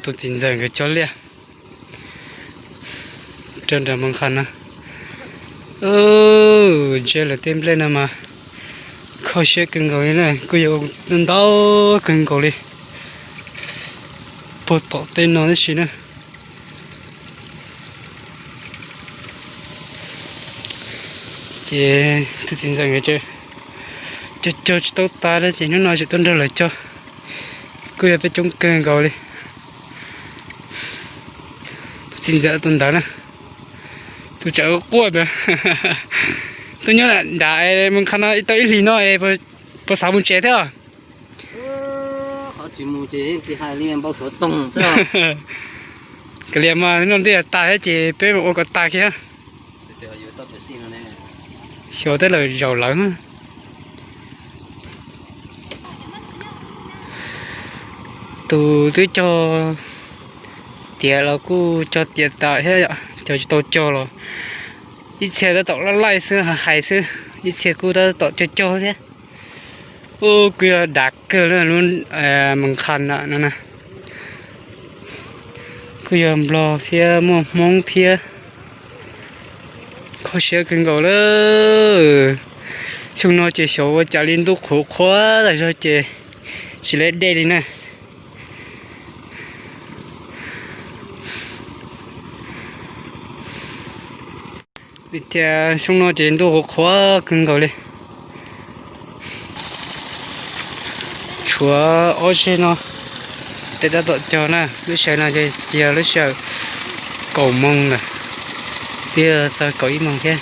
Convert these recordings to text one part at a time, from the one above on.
Tus txiv ntxawm nkawd cog liaj rau nram Moos Khas no. Ntsia lawv tej nplej no mas kho siab kawg nkaus li na, kuj yog ntau kawg nkaus li puag tom tej no tib si na. Ces tus txiv ntxawm nkawd cog cog tsis tau tas li ces hnub no tseem tuaj nrog lawv cog, kuj yog peb coob kawg nkaus li. Tus txiv ntxawm tus ntawd na, tus tsam quaj ntawd, tuaj nyob nram Moos Khas no tau ib hlis no es puas xav mus tsev thiab? Qhov tsis mus ces tsis hais li npau suav toog xwb. Kav liam mas no twb yog tas thiab ces peb mus ua kom tas kiag. Xyov tej lawm zaum lawv. Tus twb cog tiav los kuj cog tiav tas thiab, cog tsis tau cog los ib txhia tab tom laj laij xwb hais xwb, ib txhia kuj tab tom cog cog thiab. Ub, kuj yog dav kawg li lub Moos Khas no na. Kuj yog Nplog thiab muaj Hmoob thiab. Kho siab kawg nkaus lawm. Xyoo no ces xyov ua cas li ntuj qhuav qhuav tas zog ces tsis lawv dej li na. Vim tias xyoo no ces ntuj qhuav qhuav kawg nkaus li. Tshuav ob zeg no, tej tab tom cog na, lub sij hawm no ces yog lub sij hawm kaum moos lawm, twb txog kaum ib moos thiab.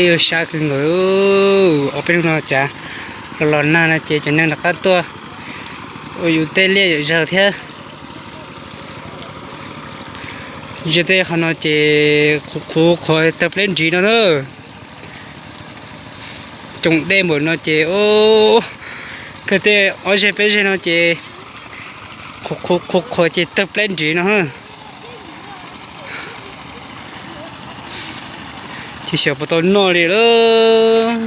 Yuav sab kawg nkaus, ob peb hnub no cas los los nag no ces cov neeg rov qab tuaj ua yus tej liaj yam zaws thiab. Ze tej qhov no ces qhuav qhuav tawg pleb ntsiv no na. Coom dej npaum no ces kawg tej ob zeg peb zeg no ces qhuav qhuav ces tawg pleb ntsiv no. Ces xyov puas tau noj li lawm.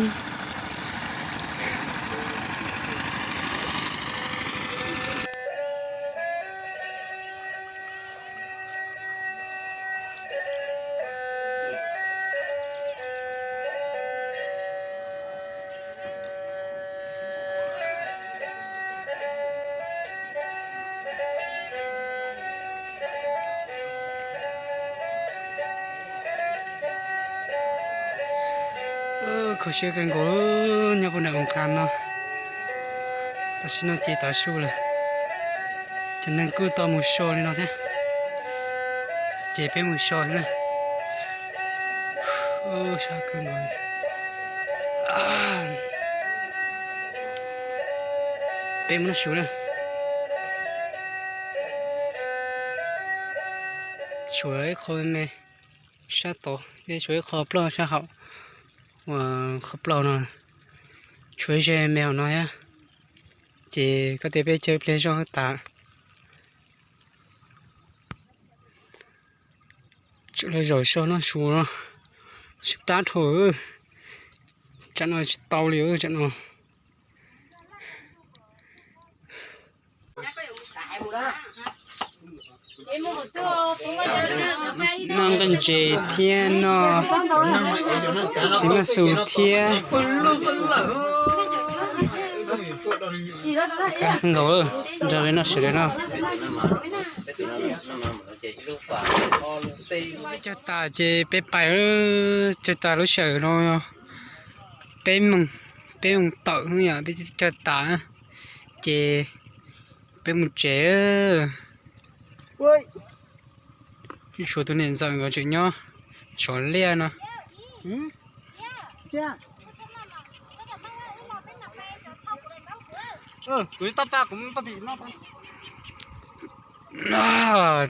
Kho siab kawg nkaus nyob puag nram Moos Khas no. Tam sim no ces tav su lawm, cov neeg kuj tau mus so li no thiab, ces peb mus so thiab na. Sab kawg nkaus. Peb mus noj su na. Tshuav ib qho me sab tod, tshuav ib qho plaub sab hauv, uas qhov plaub no, tshuav ze me hauv no thiab. Ces koj tias peb cog ib pliag zog tas, tseem los zaum so noj su no, sib plab dhau, tsam no tsis tau li tsam no. Noj nqaij ntses thiab noj xis maj xus thiab. Kab nkaus, nrog peb noj sawv daws noj. Cog tas ces peb pais, cog tas lub sij hawm no peb moos, peb moos tawm yom, peb cog tas ces peb mus tsev. Tshuav tus niam ntxawm nkawd tseem nyob zov liaj no.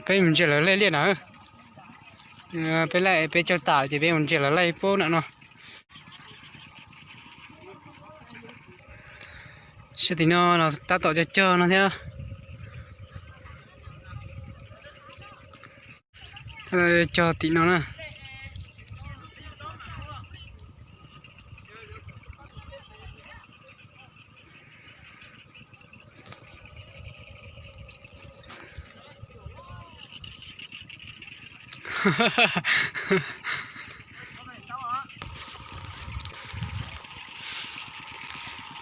Peb mus ntsia lawv laij liaj na. Peb laij, peb cog tas ces peb mus ntsia lawv laij pub na no. Sab tim no los tab tom cog cog no thiab. Cog tim no na.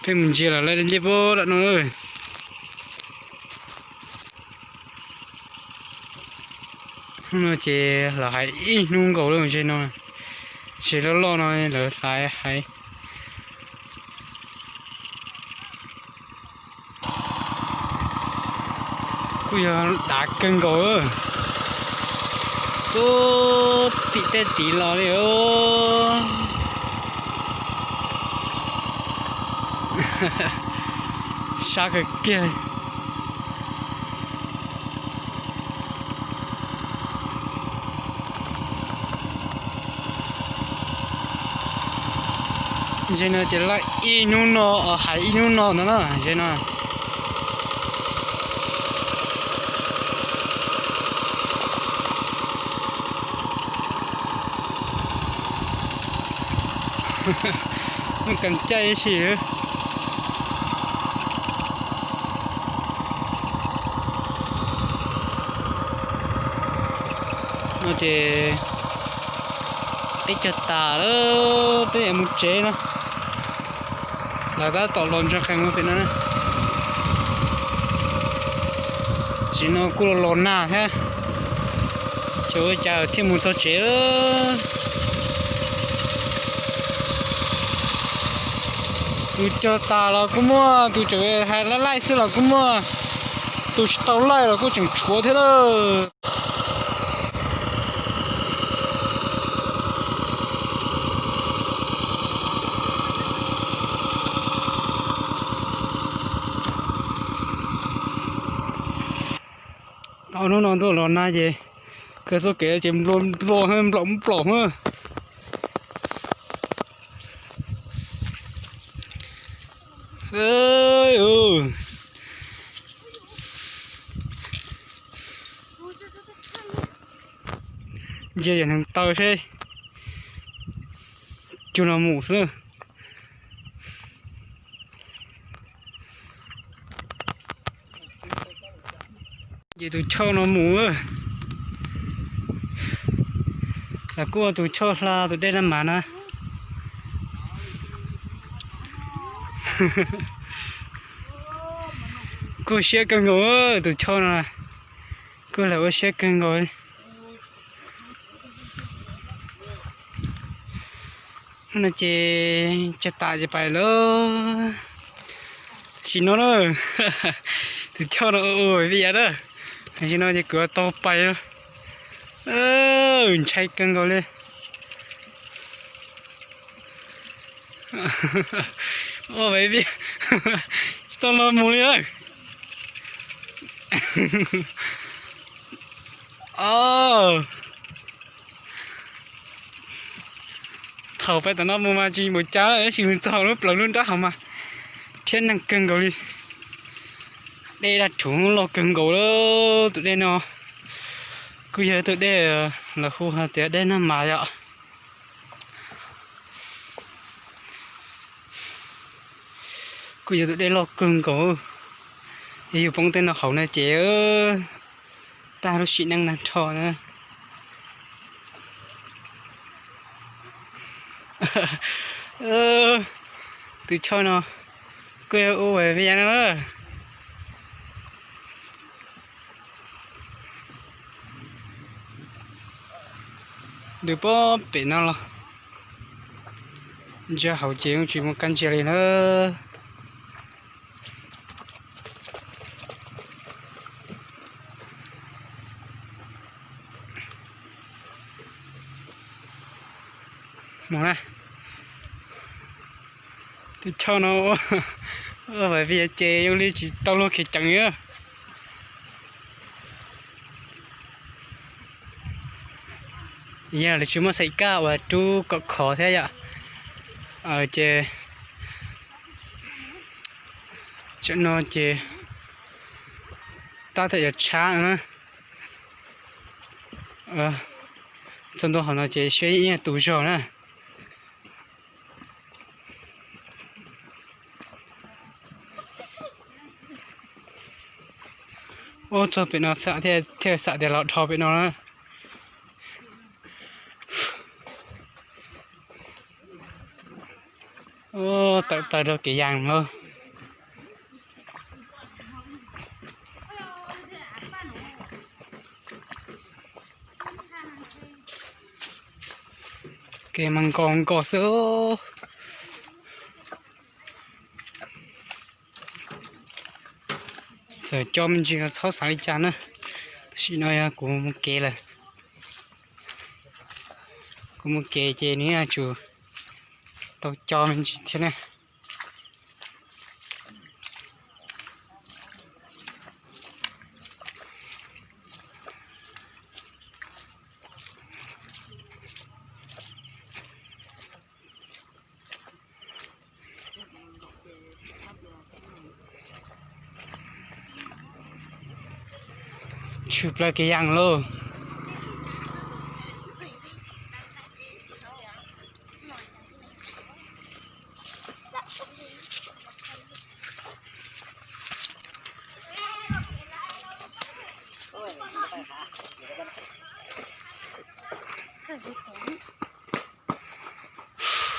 Peb mus ntsia los lawv liaj pab dam no. Hnub no ces los hais ib hnub nkaus lawm ze no, ze loj loj no lawv hais hais. Kuj yog dav kawg nkaus. Ub, tim tej tim los li. Sab kawg kiag. Ze no ces laj ib hnub no, hais ib hnub no ntag na ze no. Muaj kas caij ib si. No ces peb cog tas lawm, peb yuav mus tsev no. Lawv tab tom los ntsia qees ua pem no na. Tsis no kuj los los nag thiab. Xyov ua cas thiaj mus txog tsev. Tus cog tas los kuj muaj, tus tseem hais laij laij xwb los kuj muaj, tus tsis tau laij los kuj tseem tshuav thiab lawm. Tau hnub no ntuj los nag ces kawg txoj kev ces nplua nplua nplaum nplaum. Ntsia yam neeg taw seb cuag no mus xwb. Ces tus choj no mus, los kuj ua tus choj hla tus dej Naj Mas na. Kuj siab kawg nkaus tus choj no, kuj lam ua siab kawg nkaus li. No ces cog tas ces pais lawm. Sim no na, tus choj no ua ua vij ya na, sim no ces kuv tau pais. Ntshai kawg nkaus li. Ua vij ya, tsis tau los mus li na. Thaum peb tom no mus mas tsis npaum cas lawm, tab sis mus txog lub plawv lub nrab hauv mas thiab neeg kawg nkaus li. Dej daj rhuv loj kawg nkaus lawm. Tus dej no kuj yog tus dej lawv hu hais tias dej Naj Mas yom. Kuj yog tus dej loj kawg nkaus. Yog yus poob tej no hauv no ces tag lub sim neej nag nrho na. Tus choj no kuj yog ua vij ya no na. Ntws pob pem no los ntsia hauv ces tsis muaj kab ntsia li na. Mus na, tus choj no ua vij ya ces zoo li tsis tau luag khiav ceev li. Yog lawv tsis muaj xaim kaj uas rub kom khov thiab yom. Ces tam no ces tab tom yuav tshab no na. Txog ntua hauv no ces siab ib tus zog na. Ub, txog pem no xam thiaj xam tias los dhos pem no na. plaws rau kev yas lawm. Kev mas nkos nkos xwb. Txawm coj me ntsis los txhob xav li cas na. Tam sim no yog kuv mus kev lawm. Kuv mus kev ces nws yuav tsum tau coj me ntsis thiab na. Tshwm plaws kev yas lauj.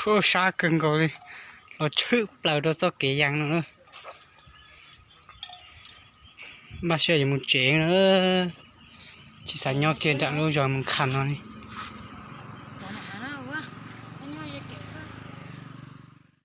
Ub, sab kawg nkaus li, los tshwm plaws rau txoj kev yas no na. Npaj siab yuav mus tsev na, tsis xav nyob kiag nram lub zos Moos Kham no li.